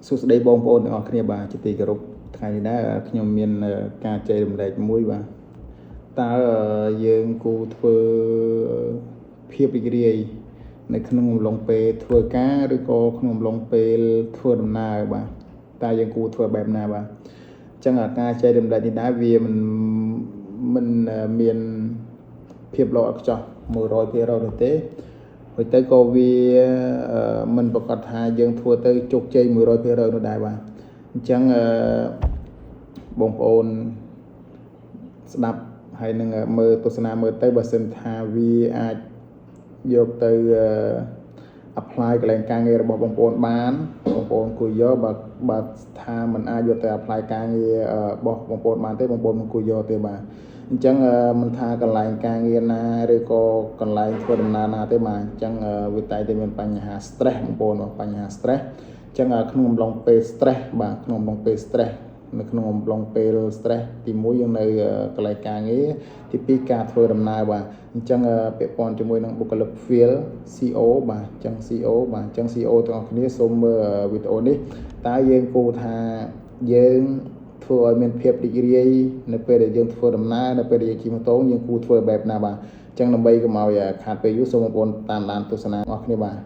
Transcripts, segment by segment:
សួស្តីបងប្អូនទាំងអស់គ្នាបាទជាទីគោរពថ្ងៃនេះដែរខ្ញុំមានការចែករំលែកមួយបាទតើយើងគួរធ្វើភាពរីករាយនៅក្នុងអំឡុងពេលធ្វើការឬក៏ក្នុងអំឡុងពេលធ្វើដំណើរបាទតើយើងគួរធ្វើបែបណាបាទអញ្ចឹងការចែករំលែកនេះដែរវាមិនមានភាពល្អឥតខ្ចោះ 100% នោះទេហើយទៅក៏វាមិនប្រកាសថាយើងធ្វើទៅជោគជ័យ 100% នោះដែរបាទអញ្ចឹងបងប្អូនស្ដាប់ហើយនឹងមើលទស្សនាមើលទៅបើសិនថាវាអាចយកទៅ apply កន្លែងការងាររបស់បងប្អូនបានបងប្អូនគួរយកបើថាមិនអាចយកទៅ apply ការងាររបស់បងប្អូនបានទេបងប្អូនមិនគួរយកទេបាទអញ្ចឹងមិនថាកន្លែងការងារណាឬក៏កន្លែងធ្វើដំណើរណាទេបាទអញ្ចឹងវាតែមានបញ្ហា stress បងប្អូនបាទបញ្ហា stress អញ្ចឹងក្នុងអំឡុងពេល stress បាទក្នុងអំឡុងពេល stress នៅក្នុងអំឡុងពេល stress ទី1យើងនៅកន្លែងការងារទី2ការធ្វើដំណើរបាទអញ្ចឹងពាក់ព័ន្ធជាមួយនឹងបុគ្គលិក field CO បាទអញ្ចឹង CO បាទអញ្ចឹង CO ទាំងអស់គ្នាសូមមើលវីដេអូនេះតើយើងគួរថាយើងធ្វើឲ្យមានភាពរីករាយនៅពេលដែលយើងធ្វើដំណើរនៅពេលដែលយើងជិះម៉ូតូយើងគួរធ្វើបែបណាបាទអញ្ចឹងដើម្បីកុំឲ្យខាតពេលយូរសូមបងប្អូនតាមដានទស្សនាអស់គ្នាបាទ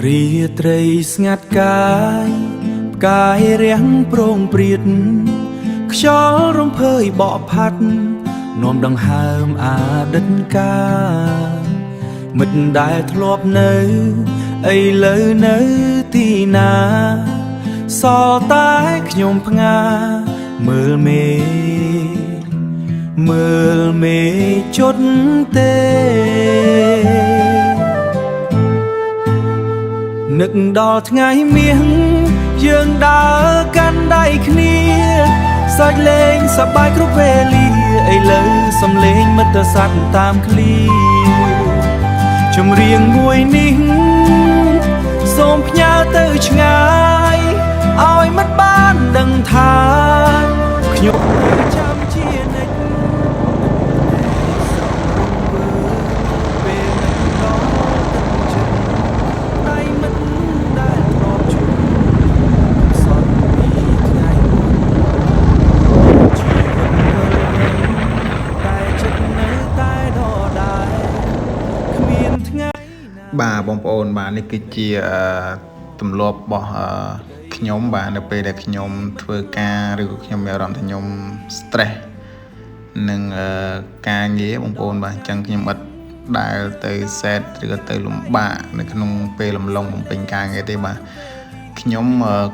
រាត្រីស្ងាត់កាយផ្កាយរាំងប្រងព្រាតខ្យល់រំភើយបក់ផាត់នាំដង្ហើមអាដិតកាមិត្តដែលធ្លាប់នៅឥឡូវនៅទីណាសល់តែខ្ញុំផ្ងាមើលមេមើលមេជត់ទេនឹកដល់ថ្ងៃមាសយើងដើរកាន់ដៃគ្នាសើចលេងសប្បាយគ្រប់វេលាឥឡូវសំលេងមិត្តស័ក្តិតាមឃ្លីចម្រៀងមួយនេះសូមផ្ញើទៅឆ្ងាយឲ្យមិត្តបានដឹងថាខ្ញុំនៅចាំជានិច្ចពេលនឹកដល់ទឹកចិត្តដៃមិត្តដែលធ្លាប់ជួបសន្តិពីថ្ងៃមុនជីវិតវិលវិញតែចិត្តនៅតែដដែលគ្មានថ្ងៃណា បាទបងប្អូនបាទនេះគឺជាទម្លាប់របស់ខ្ញុំបាទនៅពេលដែលខ្ញុំធ្វើការឬក៏ខ្ញុំមានអារម្មណ៍ថាខ្ញុំ stress នឹងការងារបងប្អូនបាទអញ្ចឹងខ្ញុំអត់ដែលទៅ set ឬក៏ទៅលំបាកនៅក្នុងពេលលំឡងបំពេញការងារទេបាទខ្ញុំ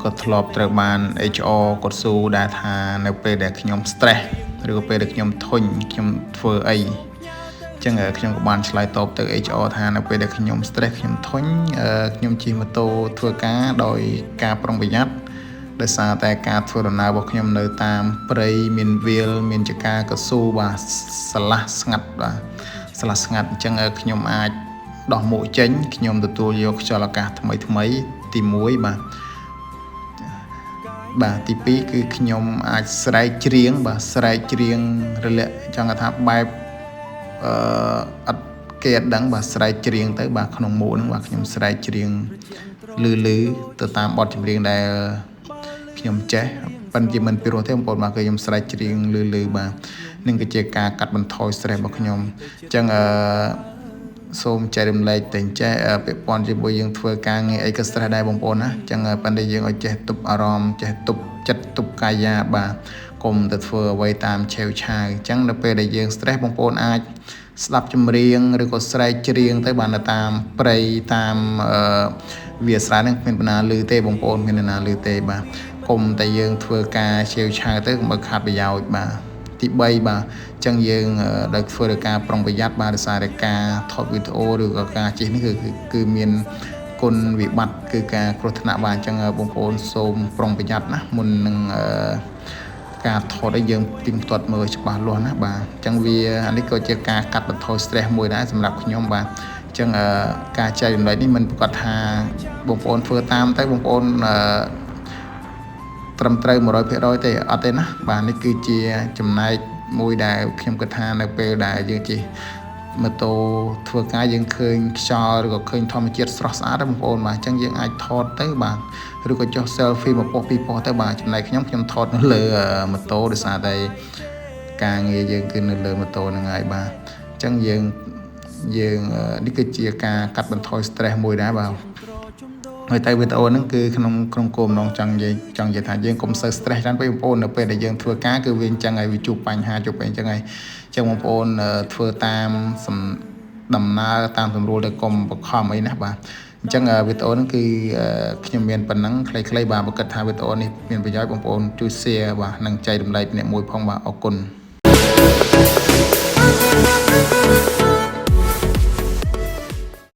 ក៏ធ្លាប់ត្រូវបាន HR គាត់សួរដែរថានៅពេលដែលខ្ញុំ stress ឬក៏ពេលដែលខ្ញុំធុញខ្ញុំធ្វើអីអញ្ចឹងខ្ញុំក៏បានឆ្លើយតបទៅ HR ថានៅពេលដែលខ្ញុំ stress ខ្ញុំធុញខ្ញុំជិះម៉ូតូធ្វើការដោយការប្រុងប្រយ័ត្នដោយសារតែការធ្វើដំណើររបស់ខ្ញុំនៅតាមព្រៃមានវាលមានចការកស៊ូបាទស្រឡះស្ងាត់បាទស្រឡះស្ងាត់អញ្ចឹងខ្ញុំអាចដោះមួកចេញខ្ញុំទទួលយកខ្យល់អាកាសថ្មីថ្មីទី1បាទបាទទី2គឺខ្ញុំអាចស្រែកច្រៀងបាទស្រែកច្រៀងរលាក់ចង់ថាបែបអឺអត់គេអត់ដឹងបាទស្រែកច្រៀងទៅបាទក្នុងមួកហ្នឹងបាទខ្ញុំស្រែកច្រៀងលឺលឺទៅតាមបទចម្រៀងដែលខ្ញុំចេះប៉ុន្តែមិនពីរោះទេបងប្អូនបាទគឺខ្ញុំស្រែកច្រៀងលឺលឺបាទនឹងគឺជាការកាត់បន្ថយ stress របស់ខ្ញុំអញ្ចឹងអឺសូមចែករំលែកតែចេះពាក់ព័ន្ធជាមួយយើងធ្វើការងារអីក៏ stress ដែរបងប្អូនណាអញ្ចឹងប៉ុន្តែយើងឲ្យចេះទប់អារម្មណ៍ចេះទប់ចិត្តទប់កាយាបាទកុំទៅធ្វើអ្វីតាមឆេវឆាវអញ្ចឹងនៅពេលដែលយើង stress បងប្អូនអាចស្ដាប់ចម្រៀងឬក៏ស្រែកច្រៀងទៅបាននៅតាមព្រៃតាមវាស្រែហ្នឹងគ្មានបណ្ណាលឺទេបងប្អូនគ្មានបណ្ណាលឺទេបាទកុំតែយើងធ្វើការឆេវឆាវទៅកុំឲ្យខាតប្រយោជន៍បាទទី3បាទអញ្ចឹងយើងដោយធ្វើដោយការប្រុងប្រយ័ត្នបាទដោយសារតែការថតវីដេអូឬក៏ការជិះនេះគឺមានគុណវិបត្តិគឺការគ្រោះថ្នាក់បាទអញ្ចឹងបងប្អូនសូមប្រុងប្រយ័ត្នណាមុននឹង ការថតឲ្យយើងទៀងទាត់មើលច្បាស់លាស់ណាបាទអញ្ចឹងវាអានេះក៏ជាការកាត់បន្ថយ stress មួយដែរសម្រាប់ខ្ញុំបាទអញ្ចឹងការចែករំលែកនេះមិនប្រកាសថាបងប្អូនធ្វើតាមទៅបងប្អូនអឺត្រឹមត្រូវ100%ទេអត់ទេណាបាទនេះគឺជាចំណែកមួយដែលខ្ញុំគិតថានៅពេលដែលយើងជិះម៉ូតូធ្វើការយើងឃើញខ្យល់ឬក៏ឃើញធម្មជាតិស្រស់ស្អាតបងប្អូនបាទអញ្ចឹងយើងអាចថតទៅបាទឬក៏ចុះ selfie មួយប៉ុស្ពីរប៉ុស្ទៅបាទចំណែកខ្ញុំខ្ញុំថតនៅលើម៉ូតូដោយសារតែការងារយើងគឺនៅលើម៉ូតូហ្នឹងហើយបាទអញ្ចឹងយើងយើងនេះគឺជាការកាត់បន្ថយ stress មួយដែរបាទហើយតែវីដេអូហ្នឹងគឺក្នុងក្នុងគោលបំណងចង់និយាយចង់និយាយថាយើងកុំសូវ stress ច្រើនពេកបងប្អូននៅពេលដែលយើងធ្វើការគឺវាអញ្ចឹងហើយវាជួបបញ្ហាជួបអីអញ្ចឹងហើយអញ្ចឹងបងប្អូនធ្វើតាមសំដំណើរតាមស្រួលទៅកុំបខំអីណាបាទអញ្ចឹងវីដេអូហ្នឹងគឺខ្ញុំមានប៉ុណ្ណឹងខ្លីៗបាទបើគិតថាវីដេអូនេះមានប្រយោជន៍បងប្អូនជួយ share បាទនិងចែករំលែកម្នាក់មួយផងបាទអរគុណ។